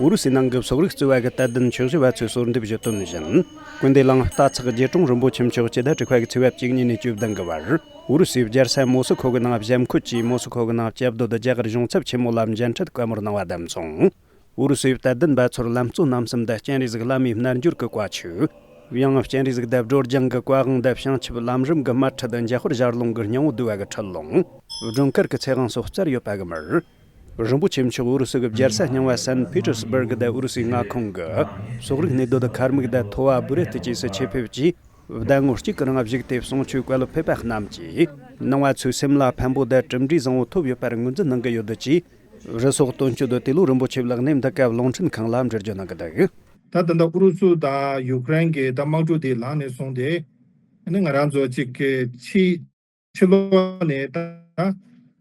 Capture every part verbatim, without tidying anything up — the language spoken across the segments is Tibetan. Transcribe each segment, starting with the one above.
ཨུ་རུ་སུའི་ནང་གི་སོག་རིགས་བརྩི་བ་གི་དད་ལྡན་ཆོས་ཞུ་བ་ཚོས་གསོལ་འདེབས་ཞུ་དོན་བཞིན། ཀུན་བདེ་གླིང་རྟ་ཚག་རྗེ་དྲུང་རིན་པོ་ཆེ་མཆོག་སྤྱི་ཟླ་དྲུག་པ་གི་ཚེས་པ་བཅུ་གཉིས་ནས་བཅུ་བདུན་གི་བར། ཨུ་རུ་སུའི་རྒྱལ་ས་མོ་སི་ཁོ་གི་ནང་བཞམས་བཀོད་ཀྱིས་མོ་སི་ཁོ་གི་ནང་སྐྱབས་འདོད་རྒྱ་གར་གཞུང་ཚབ་ཆེན་མོ་ལ་མཇལ་འཕྲད་བཀའ་མོལ་གནང་བ་བདམས་སོང་། ཨུ་རུ་སུའི་དད་ལྡན་པ་ཚོར་ལམ་གཙོ་རྣམ་གསུམ་དང་སྤྱན་རས་གཟིགས་བླ་མའི་རྣལ་འབྱོར་གྱི་བཀའ་ཆོས། ཡང་སྤྱན་རས་གཟིགས་དང་སྒྲོལ་ལྗང་གི་བཀའ་དབང་དང་བྱང་ཆུབ་ལམ་རིམ་གྱི་དམར་ཁྲིད་འཇམ་དཔལ་ཞལ་ལུང་གི་སྙིང་བོ་བསྡུས་པ་གི་ཁྲིད་ལུང་། སྒྲོལ་དཀར་གྱི་ཚེ་དབང་སོགས་སྩལ་ཡོད་པ་གི་མར། རིན་པོ་ཆེ་མཆོག་ཨུ་རུ་སུ་གི་རྒྱལ་ས་རྙིང་བ་སན་ཕི་ཏེར་སི་སྦུར་གི་དང་ཨུ་རུ་སུའི་མངའ་ཁོངས་ཀྱི་སོག་རིགས་གནས་སྡོད་ཁར་མིག་དང་ཐོ་བ་བུ་རེ་ཏི་བཅས་སུ་ཆེད་ཕེབས་ཀྱིས། ཟླ་ངོ་གཅིག་གི་རིང་བཞུགས་ཏེ་གསུང་ཆོས་བཀའ་སློབ་ཕེབས་པ་རྣམས་ཀྱིས། ནང་བ་ཚོའི་སེམས་ལ་ཕན་པོ་དང་གྲུབ་འབྲས་བཟང་བོ་ཐོབ་ཡོད་པར་ངོས་འཛིན་གནང་གི་ཡོད་ཅེས། རུ་སོག་དོན་གཅོད་ཏེ་ལོ་རིན་པོ་ཆེ་ལགས་ནས་འདི་སྐབས་རླུང་འཕྲིན་ཁང་ལ་འགྲེལ་བརྗོད་གནང་གི་འདུག་ད་ད་ལྟ་ཨུ་རུ་སུ་དང་ཡུཀ་རེན་གྱི་ད་དམག་འཁྲུག་དེ་ལངས་ནས་བཟུང་སྟེ། ཨ་ནི་ང་རང་ཚོ་གཅིག་གི་ཕྱི་ཕྱི་ལོགས་ནས་ད་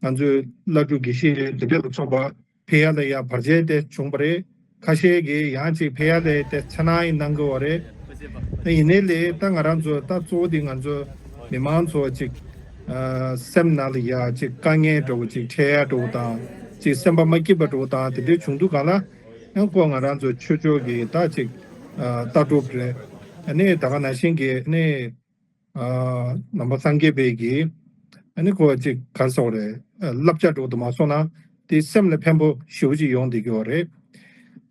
ང་ཚོའི་བླ་སྤྲུལ་དགེ་བཤེས་དེ་འདྲ་ལ་སོགས་པ་ཕེབས་ཡ་ལ་ཡ་བར་ཆད་དེ་བྱུང་བ་རེད། ཁ་ཤས་ཀྱིས་ཡང་ཅིག་ཕེབས་ཡ་ལ་དེ་འཚེར་སྣང་ཡང་གནང་གི་ཡོད་རེད། ད་ཡིན་ནའི་ལས་ད་ང་རང་ཚོ་ད་གཙོ་བོ་དེ་ང་ཚོ་མི་མང་ཚོ་ཅིག་ཨ་སེམས་ནང་ལ་ཡ་ཅིག་དཀའ་ངལ་འདྲ་བོ་ཅིག་འཕྲད་ཡ་འདྲ་བོ་དང་ཅིག་སེམས་པ་མ་སྐྱིད་པ་འདྲ་བོ་དང་དེ་འདྲའི་བྱུང་དུས་གང་ལ་ཡང་ཁོ་ང་རང་ཚོ་ཆོས་ཕྱོགས་ཀྱི་ད་ཅིག་ཨ་ལྟ་གྲུབ་རེད། ཨ་ནི་ད་ག་ནང་བཞིན་གྱི་ཨ་ནི། ཨ་ནང་པ་སངས་རྒྱས་པའི་གི་ཨ་ནི་ཁོ་ཅིག་ག་རེ་ཟེར་དགོས་རེད། ཨ་བསླབ་བྱ་འདྲ་བོ་དུ་མ་སོང་ན་དེ་སེམས་ལ་ཕན་པོ་ཞེ་པོ་ཅིག་ཡོང་བསྡད་ཀྱི་ཡོད་རེད།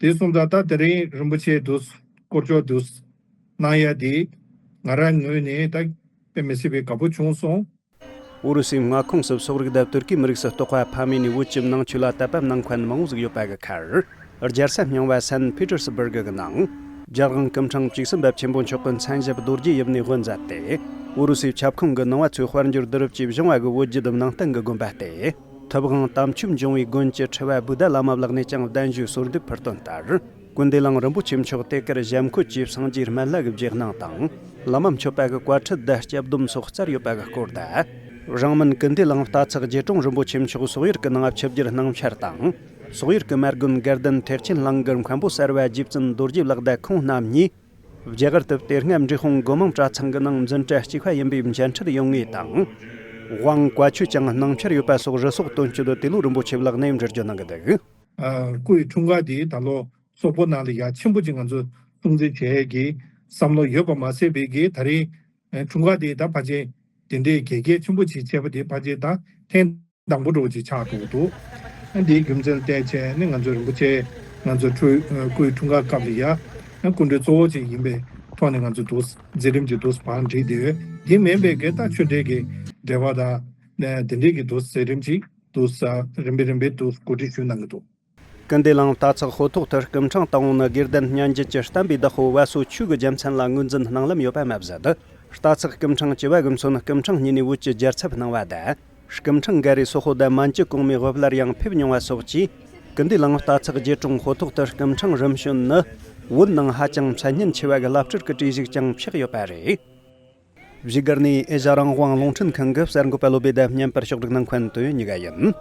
དེ་སོང་ཙང་ད་དེ་རིང་རིན་པོ་ཆེ་འདུག་སྐོར་ཅོག་འདུག་གནང་ཡ་དེ་ང་རང་ངོས་ནས་ད་དཔེ་མི་སྲིད་པའི་དགའ་པོ་བྱུང་སོང་། ཨུ་རུ་སུའི་མངའ་ཁོངས་སུ་སོག་རིགས་དང་ཏུར་ཀིའི་མི་རིགས་སུ་གཏོགས་པ་ཕ་མེས་ནས་བོད་ཀྱི་ནང་ཆོས་ལ་དད་པ་གནང་མཁན་མང་བོ་ཟིག་ཡོད་པ་གི་ཁར། རྒྱལ་ས་རྙིང་བ་སན་ཕི་ཏེར་སི་སྦུར་གི་ནང་། རྒྱལ་དབང་སྐུ་ཕྲེང་བཅུ་གསུམ་པ་ཆེན་པོ་མཆོག་གི་མཚན་ཞབས་རྡོ་རྗེ་དབྱིབས་ནས་དབུ་མཛད་དེ། ཨུ་རུ་སུའི་ཁྱབ་ཁོངས་ཀྱི་ནང་བ་ཚོའི་དཔལ་འབྱོར་བསྡུ་རུབ་ཀྱིས་བཞེངས་པ་གི་བོད་བརྒྱུད་ནང་བསྟན་གྱི་དགོན་པ་སྟེ། ཐུབ་དབང་དམ་ཆོས་འབྱུང་བའི་དགོན་གྱི་ཁྲི་པ་བུདྡྷ་བླ་མ་ལགས་ནས་ཀྱང་གདན་ཞུའི་གསོལ་འདེབས་ཕུལ་དོན་ལྟར། ཀུན་བདེ་གླིང་རིན་པོ་ཆེ་མཆོག་དེ་གར་བཞེངས་བཀོད་ཀྱིས་སངས་རྒྱས་སྨན་བླ་གི་རྗེས་གནང་དང་། བླ་མ་མཆོད་པ་གི་བཀའ་ཁྲིད་དང་སྐྱབས་སྡོམ་སོགས་སྩལ་ཡོད་པ་གི་སྐོར་དང་། རང་མིན་ཀུན་བདེ་གླིང་རྟ་ཚག་རྗེ་དྲུང་རིན་པོ་ཆེ་མཆོག་སོག་ཡུལ་གྱི་ནང་ཆིབས་བསྒྱུར་གནང་འཆར་དང་། སོག་ཡུལ་གྱི་མ་དགོན་དགའ་ལྡན་ཐེག་ཆེན་གླིང་གི་མཁན་པོ་གསར་བ་རྗེ་བཙུན་རྡོ་རྗེ་ལགས་དང་ཁོང་རྣམ་གཉིས། རྒྱ་གར་དུ་དེ་སྔ་འབྲས་སྤུངས་སྒོ་མང་གྲྭ་ཚང་གི་ནང་འཛིན་གྲྭ་གཅིག་པ་ཡིན་པའི་མཇལ་འཕྲད་ཡོང་ངེས་དང་། དབང་བཀའ་ཆོས་ཀྱང་གནང་འཆར་ཡོད་པ་སོགས་རུ་སོག་དོན་གཅོད་ཏེ་ལོ་རིན་པོ་ཆེ་ལགས་ནས་འགྲེལ་བརྗོད་གནང་གི་འདུག་ཨ། སྐུའི་འཁྲུངས་སྐར་དེ་ད་ལོ་སོག་པོ་ནང་ལ་ཡ་ཆེན་པོ་ཅིག་ང་ཚོ་སྲུང་བརྩི་བྱེད་ཀྱི་བསམ་བློ་ཡོད་པ་མ་ཟད་པའི་གི་ད་རེས་འཁྲུངས་སྐར་དེ་ད་ཕལ་ཆེར་དེ་འདྲའི་གལ་གལ་ཆེན་པོ་ཅིག་བྱས་པ་དེ་ཕལ་ཆེར་ད་ཐེངས་དང་པོ་འདྲ་བོ་ཅིག་ཆགས་འགྲོ་གི་འདུག་ཨ་འདིའི་རྒྱུ་མཚན་བལྟས་བྱས་ནས་ང་ཚོ་རིན་པོ་ཆེ་ང་ཚོ་འཁྲུངས་སྐུའི་འཁྲུངས་སྐར་སྐབས་ལ་ཡ་ཨ་སྐུ་མགྲོན་གཙོ་བོ་ཅིག་ཡིན་པའི་ཐོག་ནས་ང་ཚོ་འདུག་མཛད་རིམ་ཅིག་འདུག་བང་བསྒྲིགས་བསྡད་ཡོད། དེ་མིན་པའི་གི་ད་ཆོས་འབྲེལ་གྱི་འབྲེལ་བ་དང་དེ་འདྲའི་གི་འདུག་མཛད་རིམ་ཅིག་འདུག་རིམ་པས་རིམ་པས་འདུག་གོ་སྒྲིག་ཞུས་གནང་གི་འདུག་ཀུན་བདེ་གླིང་རྟ་ཚག་ཧོ་ཐོག་ཏུ་སྐུ་ཕྲེང་དང་པོ་ནི་དགེ་ལྡན་སྙན་རྒྱུད་ཀྱི་བསྟན་པའི་བདག་པོ་བ་སོ་ཆོས་ཀྱི་རྒྱལ་མཚན་ལ་ངོས་འཛིན་གནང་ལམ་ཡོད་པ་མ་ཟད། རྟ་ཚག་སྐུ་ཕྲེང་བཅུ་པ་གི་མཚོན་སྐུ་ཕྲེང་གཉིས་ནས་བོད་ཀྱི་རྒྱལ་ཚབ་གནང་བ་དང་། སྐུ་ཕྲེང་འགའ་རེ་སོག་པོ་དང་མན་ཇུ་གོང་མའི་དབུ་བླར་ཡང་ཕེབས་མྱོང་བ་སོགས་ཀྱིས། ཀུན་བདེ་གླིང་རྟ་ཚག་རྗེ་དྲུང་ཧོ་ཐོག་ཏུ་སྐུ་ཕྲེང་རིམ་བྱོན་ནི། བོད་ནང་ཧ་ཅང་མཚན་སྙན་ཆེ་བ་གི་བླ་སྤྲུལ་གྱི་བྲིས་གཞུག་ཀྱང་ཆགས་ཡོད་པ་རེད། བཞུགས་སྒར་ནས་ཨེ་ཤ་རང་དབང་རླུང་འཕྲིན་ཁང་གི་གསར་འགོད་པ་བློ་བྷེ་དང་བརྙན་པར་ཕྱོགས་སྒྲིག་གནང་མཁན་དོན་ཡོད་གཉིས་ཀ་ཡིན།